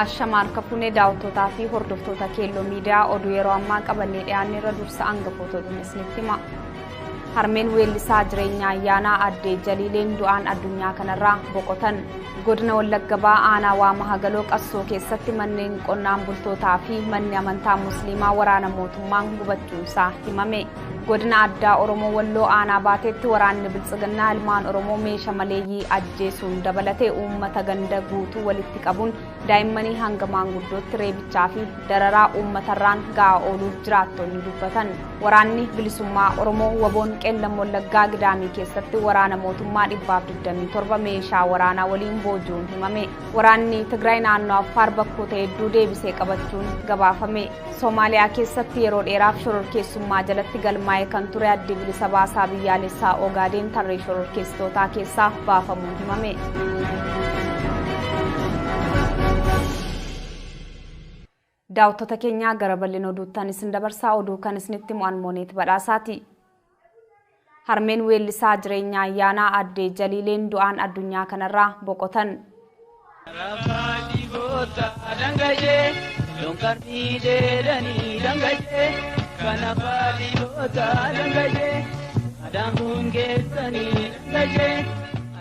Ashamaa Kafunee daawwattootaa fi hordoftoota Keelloo Miidiyaa oduu yeroo ammaa qabannee dhiyaanne irra dursa hangafoota oduun isinitti hima. Harmeen weellisaa Jireenyaa Ayyaanaa Addee Jaliileen du'aan addunyaa kanarraa boqotan. Godina Wallagga Bahaa aanaa Waama Hagaloo Qassoo keessatti manneen qonnaan bultootaa fi manni amantaa Musliimaa waraana mootummaan gubachuunsaa himame. Godina addaa Oromoo Walloo aanaa Baateetti waraanni Biltsiginnaa ilmaan Oromoo meeshaa maleeyyii ajjeesuun dabalatee uummata ganda guutuu walitti qabuun daa'immanii hanga maanguddootti reebichaa fi dararaa uummatarraan ga'aa ooluu jiraattonni dubbatan. Waraanni bilisummaa Oromoo Waboon Qeellam Wallaggaa Gidaamii keessatti waraana mootummaa 127 meeshaa waraanaa waliin booji'uun himame. Waraanni Tigraay naannoo Affaar bakkoota hedduu deebisee qabachuun gabaafame. Soomaaliyaa keessatti yeroo dheeraaf shororkeessummaa jalatti galmaa'ee kan ture addi bilisa baasaa biyyaalessaa Ogaadeen tarree shororkeessitootaa keessaa baafamuun himame. Daawwattoota keenyaa gara bal'ina oduuttaan isin dabarsaa oduu kan isinitti mo'an Mooneet Badhaasaati. Harmeen weellisaa Jireenyaa Ayyaanaa Addee Jaliileen du'aan addunyaa kanarraa boqotan.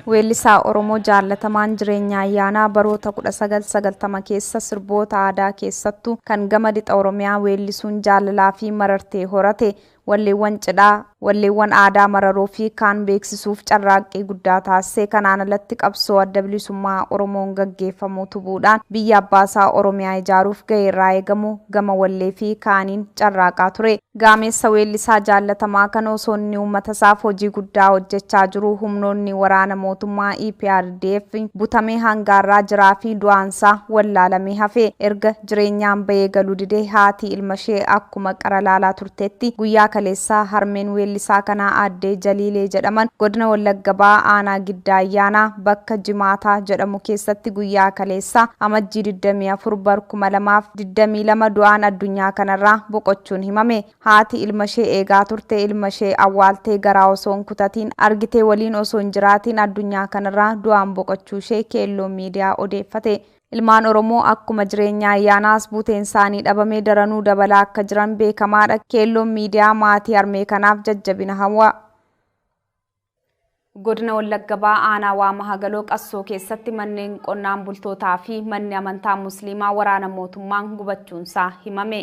Weellisaa Oromoo jaallatamaan Jireenyaa Ayyaanaa baroota 1990 keessa sirboota aadaa keessattuu kan gama lixa Oromiyaa weellisuun jaalalaa fi marartee horate walleewwan cidhaa, walleewwan aadaa mararoo fi kaan beeksisuuf carraaqqii guddaa taasise. Kanaan alatti qabsoo adda bilisummaa Oromoon gaggeeffamu tubuudhaan biyya abbaasaa Oromiyaa ijaaruuf gahee irraa eegamu gama wallee fi kaaniin carraaqaa ture. Gaameessa weellisaa jaallatamaa kan osoo inni uummata isaaf hojii guddaa hojjechaa jiru humnoonni waraana mootummaa EPRDF butamee hangaarraa jiraa fi du'aansaa wallaalamee hafe. Erga jireenyaan bahee galuu didee haati ilma ishee akkuma qara laalaa turtetti guyyaa kaleessaa harmeen weellisaa kanaa Addee Jaliilee jedhaman godina Wallagga Bahaa aanaa Giddaa Ayyaanaa bakka Jimaataa jedhamu keessatti guyyaa kaleessaa amajjii 24 bar 2022 du'aan addunyaa kanarraa boqochuun himame. Haati ilma ishee eegaa turte ilma ishee awwaaltee garaa osoo hin kutatiin argitee waliin osoo hin jiraatiin addunyaa kanarraa du'aan boqochuu ishee Keelloo Miidiyaa odeeffate. Ilmaan Oromoo akkuma Jireenyaa Ayyaanaas buuteen isaanii dhabamee daranuu dabalaa akka jiran beekamaadha. Keelloon Miidiyaa maatii harmee kanaaf jajjabina hawwa. Godina Wallagga Bahaa aanaa Waama Hagaloo Qassoo keessatti manneen qonnaan bultootaa fi manni amantaa Musliimaa waraana mootummaan gubachuunsaa himame.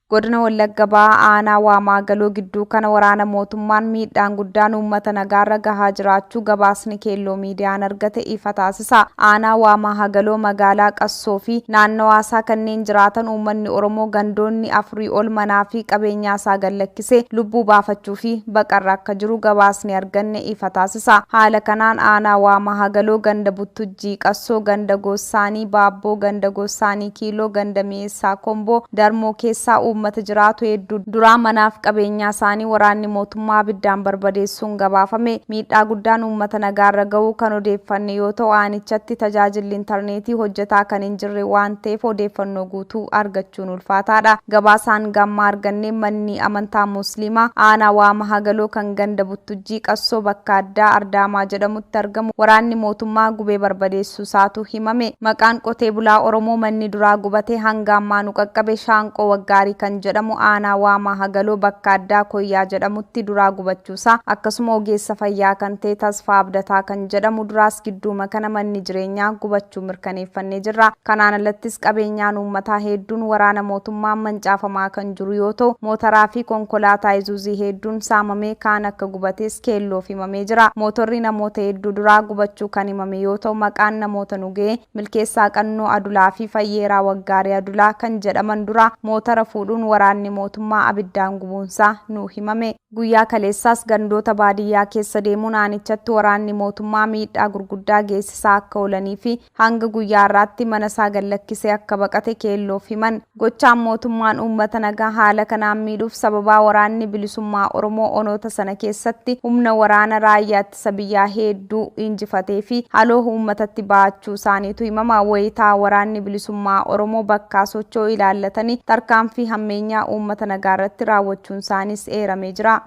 Godina Wallagga Bahaa aanaa Waama Hagaloo gidduu kana waraana mootummaan miidhaan guddaan uummata nagaarra gahaa jiraachuu gabaasni Keelloo Miidiyaan argate ifa taasisa. Aanaa Waama Hagaloo magaalaa Qassoo fi naannawaasaa kanneen jiraatan uummanni Oromoo gandoonni afurii ol manaa fi qabeenyaa isaa gallakkisee lubbuu baafachuu fi baqarra akka jiru gabaasni arganne ifa taasisa. Haala kanaan aanaa Waama Hagaloo ganda Buttujjii Qassoo, ganda Goossaanii Baabboo, ganda Goossaanii Kiiloo, ganda Mi'eessaa Komboo, Darmoo keessaa uummata jiraatu hedduu duraa manaaf qabeenyaa isaanii waraanni mootummaa abiddaan barbadeessuun gabaafame. Miidhaa guddaan uummata nagaarra ga'uu kan odeeffanne yoo ta'u aanichatti tajaajilli intarneetii hojjetaa kan hin jirre waan ta'eef odeeffannoo guutuu argachuun ulfaataadha. Gabaasaan gammaa arganne manni amantaa Musliimaa aanaa Waama Hagaloo kan ganda Buttujjii Qassoo bakka addaa Ardaamaa jedhamutti argamu waraanni mootummaa gubee barbadeessuu isaatu himame. Maqaan qotee bulaa Oromoo manni duraa gubatee hanga ammaa nu qaqqabe Shaanqoo Waggaarii kan jedhamu aanaa Waama Hagaloo bakka addaa Koyyaa jedhamutti duraa gubachuusaa akkasuma ogeessa fayyaa kan ta'e Tasfaa Abdataa kan jedhamu duraas gidduuma kana manni jireenyaa gubachuu mirkaneeffannee jirra. Kanaan alattis qabeenyaan uummataa hedduun waraana mootummaan mancaafamaa kan jiru yoo ta'u mootaraa fi konkolaataa Izuuzii hedduun saamamee kaan akka gubates Keelloof himamee jira. Mootorri namoota hedduu duraa gubachuu kan himame yoo ta'u maqaan namoota nu ga'e Milkeessaa Qannoo Adulaa fi Fayyeeraa Waggaarii Adulaa kan jedhaman duraa mootara fuudhuun waraanni mootummaa abiddaan gubuunsaa nu himame. Guyyaa kaleessaas gandoota baadiyyaa keessa deemuun aanichatti waraanni mootummaa miidhaa gurguddaa geessisaa akka oolanii fi hanga guyyaa har'aatti mana isaa gallakkisee akka baqate Keelloof himan. Gochaan mootummaan uummata nagaa haala kanaan miidhuuf sababaa waraanni bilisummaa Oromoo onoota sana keessatti humna waraana raayyaa ittisa biyyaa hedduu injifatee fi haloo uummatatti ba'achuu isaaniitu himama. Wayitaa waraanni bilisummaa Oromoo bakkaa socho'u ilaallatanii tarkaanfii hammeenyaa uummata nagaa irratti raawwachuun isaaniis eeramee jira.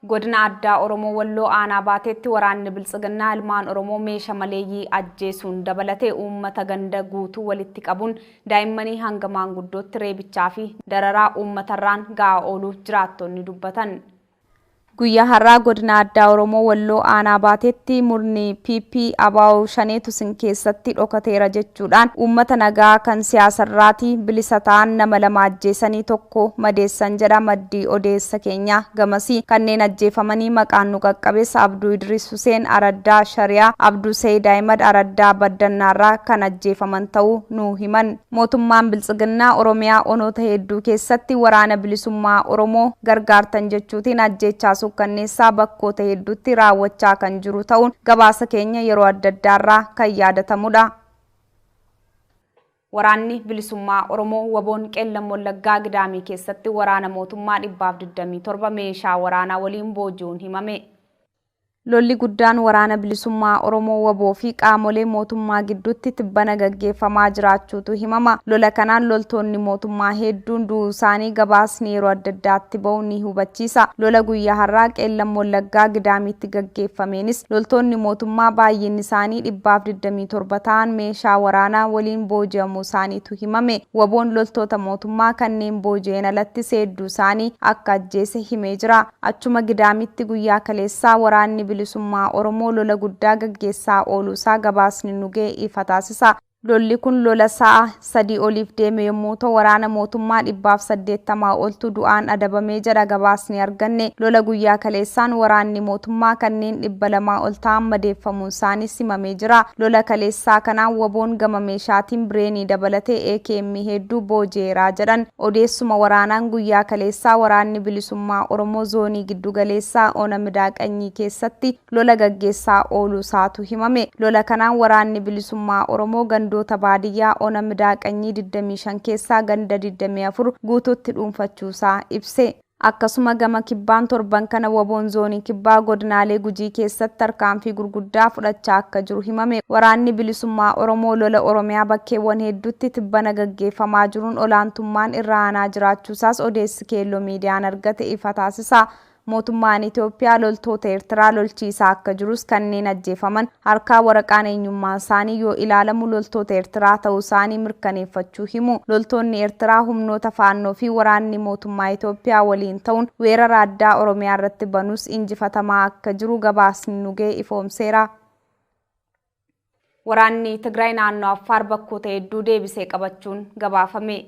Godina addaa Oromoo Walloo aanaa Baateetti waraanni Biltsiginnaa ilmaan Oromoo meeshaa maleeyyii ajjeesuun dabalatee uummata ganda guutuu walitti qabuun daa'immanii hanga maanguddootti reebichaa fi dararaa uummatarraan ga'aa ooluu jiraattonni dubbatan. Guyyaa har'aa godina addaa Oromoo Walloo aanaa Baateetti murni PP ABO shaneetu sin keessatti dhokateera jechuudhaan uummata nagaa kan siyaasarraatii bilisa ta'an nama lama ajjeesanii tokko madeessan jedha maddii odeessa keenya gamasii. Kanneen ajjeefamanii maqaan nu qaqqabeessa Abduu Idris Huseen Araddaa Shariyaa, Abduu Sayyid Ahimad Araddaa Baddannaarraa kan ajjeefaman ta'uu nu himan. Mootummaan Biltsiginnaa Oromiyaa onoota hedduu keessatti waraana bilisummaa Oromoo gargaartan jechuutiin ajjeechaa sukkanneessaa bakkoota hedduutti raawwachaa kan jiru ta'uun gabaasa keenya yeroo adda addaarraa kan yaadatamudha. Waraanni bilisummaa Oromoo waboon Qeellam Wallaggaa Gidaamii keessatti waraana mootummaa 127 meeshaa waraanaa waliin booji'uun himame. Lolli guddaan waraana bilisummaa Oromoo waboo fi qaamolee mootummaa gidduutti tibbana gaggeeffamaa jiraachuutu himama. Lola kanaan loltoonni mootummaa hedduun du'uu isaanii gabaasni yeroo adda addaatti bahu ni hubachiisa. Lola guyyaa har'aa Qeellam Wallaggaa Gidaamiitti gaggeeffameenis loltoonni mootummaa baay'inni isaanii 127 ta'an meeshaa waraanaa waliin booji'amuu isaaniitu himame. Waboon loltoota mootummaa kanneen booji'een alatti hedduu isaanii akka ajjeese himee jira. Achuma Gidaamiitti guyyaa kaleessaa waraanni bilisummaa Oromoo lola guddaa gaggeessaa ooluusaa gabaasni nu ga'e ifa taasisa. Lolli kun lola sa'a 3 oliif deeme yommuu ta'u waraana mootummaa 180 oltu du'aan adabamee jedha gabaasni arganne. Lola guyyaa kaleessaan waraanni mootummaa kanneen 200 ol ta'an madeeffamuun isaanii simamee jira. Lola kaleessaa kanaan waboon gama meeshaatiin bireenii dabalatee AKM hedduu booji'eeraa jedhan. Odeessuma waraanaan guyyaa kaleessaa waraanni bilisummaa Oromoo zoonii giddugaleessaa Ona Midaaqanyii keessatti lola gaggeessaa ooluusaatu himame. Lola kanaan waraanni bilisummaa Oromoo gandoota baadiyyaa Ona Midaaqanyii 25 keessaa ganda 24 guutuutti dhuunfachuusaa ibse. Akkasuma gama kibbaan torban kana waboon zoonii kibbaa godinaalee Gujii keessatti tarkaanfii gurguddaa fudhachaa akka jiru himame. Waraanni bilisummaa Oromoo lola Oromiyaa bakkeewwan hedduutti tibbana gaggeeffamaa jiruun olaantummaan irra aanaa jiraachuusaas odeessi keelloo miidiyaan argate ifa taasisa. Mootummaan Itoophiyaa loltoota Eertiraa lolchiisaa akka jirus kanneen ajjeefaman harkaa waraqaan eenyummaa isaanii yoo ilaalamu loltoota Eertiraa ta'uu isaanii mirkaneeffachuu himu. Loltoonni Eertiraa humnoota faannoo fi waraanni mootummaa Itoophiyaa waliin ta'uun weerara addaa Oromiyaa irratti banuus injifatamaa akka jiru gabaasni nu ga'e ifoomseera. Waraanni Tigraay naannoo Affaar bakkoota hedduu deebisee qabachuun gabaafame.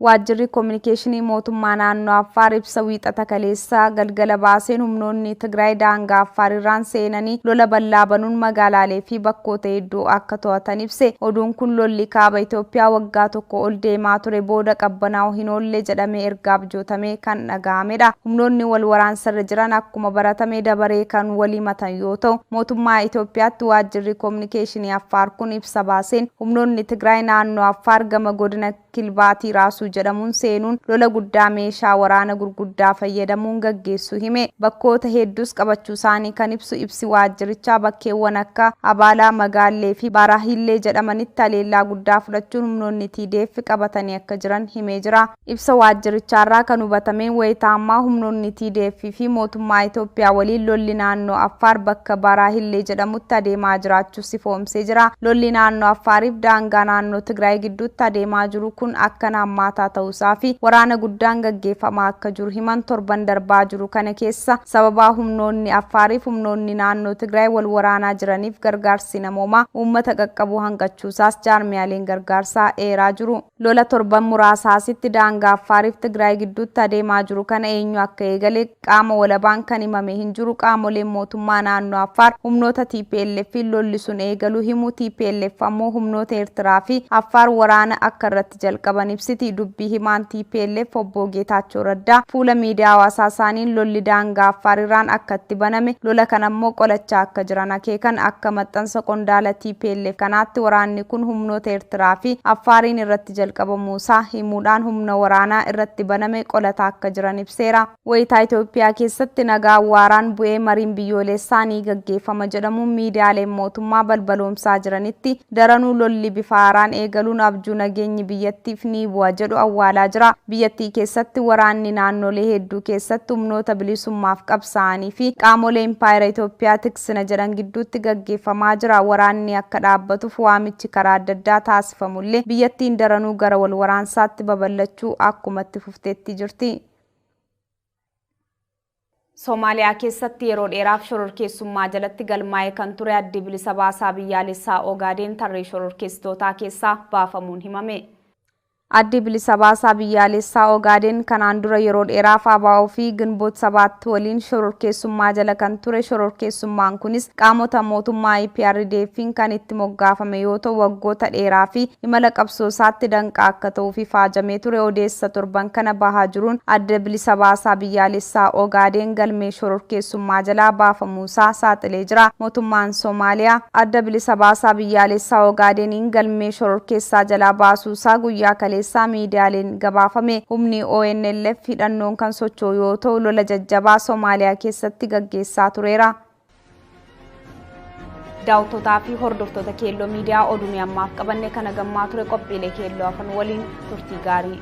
Waajjirri koominikeeshinii mootummaa naannoo Affaar ibsa wiixata kaleessaa galgala baaseen humnoonni Tigraay daangaa Affaar irraan seenanii lola bal'aa banuun magaalaalee fi bakkoota hedduu akka to'atan ibse. Oduun kun lolli kaaba Itoophiyaa waggaa tokko ol deemaa ture booda qabbanaa'uu hin oolle jedhamee erga abjootamee kan dhaga'amedha. Humnoonni wal waraansarra jiran akkuma baratame dabaree kan walii matan yoo ta'u, mootummaa Itoophiyaatti waajjirri koominikeeshinii Affaar kun ibsa baaseen humnoonni Tigraay naannoo Affaar gama godina Kilbaatii Raasuu jedhamuun seenuun lola guddaa meeshaa waraana gurguddaa fayyadamuun gaggeessu hime. Bakkoota hedduus qabachuu isaanii kan ibsu ibsi waajjirichaa bakkeewwan akka Abaalaa, Magaallee fi Baaraahillee jedhamanitti haleellaa guddaa fudhachuun humnoonni TDF qabatanii akka jiran himee jira. Ibsa waajjirichaarraa kan hubatameen wayitaa ammaa humnoonni TDF fi mootummaa Itoophiyaa waliin lolli naannoo Affaar bakka Baaraahillee jedhamutti adeemaa jiraachuu ifoomsee jira. Lolli naannoo Affaariif daangaa naannoo Tigraay gidduutti adeemaa jiru kun akka hammaataa ta'uusaa fi waraana guddaan gaggeeffamaa akka jiru himan. Torban darbaa jiru kana keessa sababaa humnoonni Affaariif humnoonni naannoo Tigraay wal waraanaa jiraniif gargaarsi namoomaa uummata qaqqabuu hanqachuusaas jaarmiyaaleen gargaarsaa eeraa jiru. Lola torban muraasaasitti daangaa Affaariif Tigraay gidduutti adeemaa jiru kana eenyu akka eegale qaama walabaan kan himame hin jiru. Qaamoleen mootummaa naannoo Affaar humnoota TPLF lolli sun eegaluu himu. TPLF ammoo humnoota Eertiraa fi Affaar waraana akka irratti jalqaban ibsiti. Dubbii himaan TPLF obbo Geetaachoo Raddaa fuula miidiyaa hawaasaa isaaniin lolli daangaa Affaar irraan akka itti baname lola kana ammoo qolachaa akka jiran akeekan. Akka maxxansa qondaala TPLF kanaatti waraanni kun humnoota Eertiraa fi Affaariin irratti jalqabamuusaa himuudhaan humna waraanaa irratti baname qolataa akka jiran ibseera. Wayitaa Itoophiyaa keessatti nagaa waaraan bu'ee mariin biyyoolessaa ni gaggeeffama jedhamuun miidiyaaleen mootummaa balbaloomsaa jiranitti daranuu lolli bifa haaraan eegaluun abjuu nageenyi biyyattiif ni bu'a jedhu jedhu awwaalaa jira. Biyyattii keessatti waraanni naannolee hedduu keessatti humnoota bilisummaaf qabsaa'anii fi qaamolee impaayera Itoophiyaa tiksina jedhan gidduutti gaggeeffamaa jira. Waraanni akka dhaabbatuuf waamichi karaa adda addaa taasifamullee biyyattiin daranuu gara wal waraansaatti babal'achuu akkumatti fufteetti jirti. Somaaliyaa keessatti yeroo dheeraaf shororkeessummaa jalatti galmaa'ee kan ture Addi Bilisa Baasaa Biyyaalessaa Ogaadeen tarree shororkeessitootaa keessaa baafamuun himame. Addi Bilisa Baasaa Biyyaalessaa Ogaadeen kanaan dura yeroo dheeraaf ABO fi Ginboot 7 waliin shororkeessummaa jala kan ture. Shororkeessummaan kunis qaamota mootummaa EPRDF'n kan itti moggaafame yoo ta'u, waggoota dheeraa fi imala qabsoo isaatti danqaa akka ta'uuf ifaajamee ture. Odeessa torban kana bahaa jiruun Adda Bilisa Baasaa Biyyaalessaa Ogaadeen galmee shororkeessummaa jalaa baafamuusaa saaxilee jira. Mootummaan Somaaliyaa Adda Bilisa Baasaa Biyyaalessaa Ogaadeniin galmee shororkeessaa jalaa baasuusaa guyyaa kaleessaa miidiyaaleen gabaafame. Humni ONLF hidhannoon kan socho'u yoo ta'u, lola jajjabaa Somaaliyaa keessatti gaggeessaa tureera. Daawwattootaa fi hordoftoota Keelloo Miidiyaa, oduun ammaaf qabanne kana gammaa ture. Qophiilee Keelloo hafan waliin turtii gaarii.